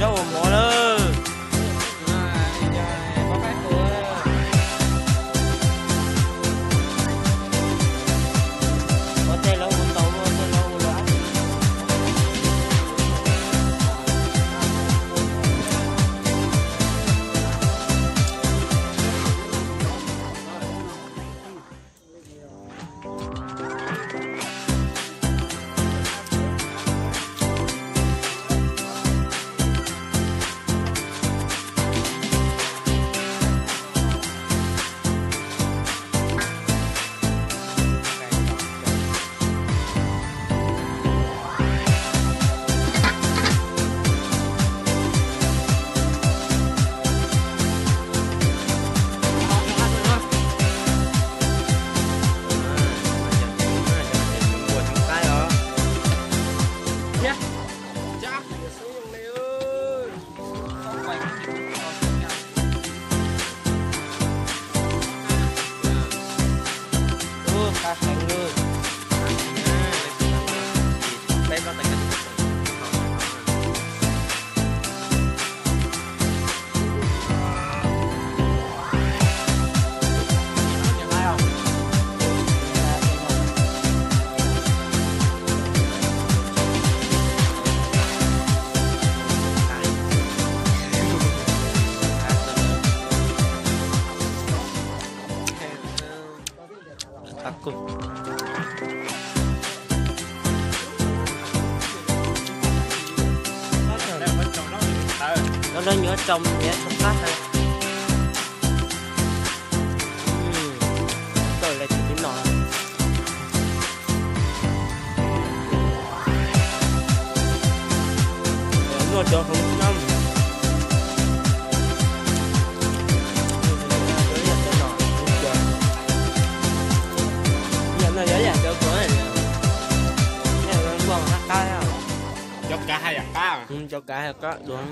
Zaub ua mov lawm. Ua tej lawv ua tau, ua tej lawv ua lawm. Lawv nyuam qab tso, tso qab. Kawg li tus tib no. Luaj cov hauv nyob. Yam no yog yam cov kuv, yam npua qab qab. Cov kav haj yam qab, cov kav haj qab dua.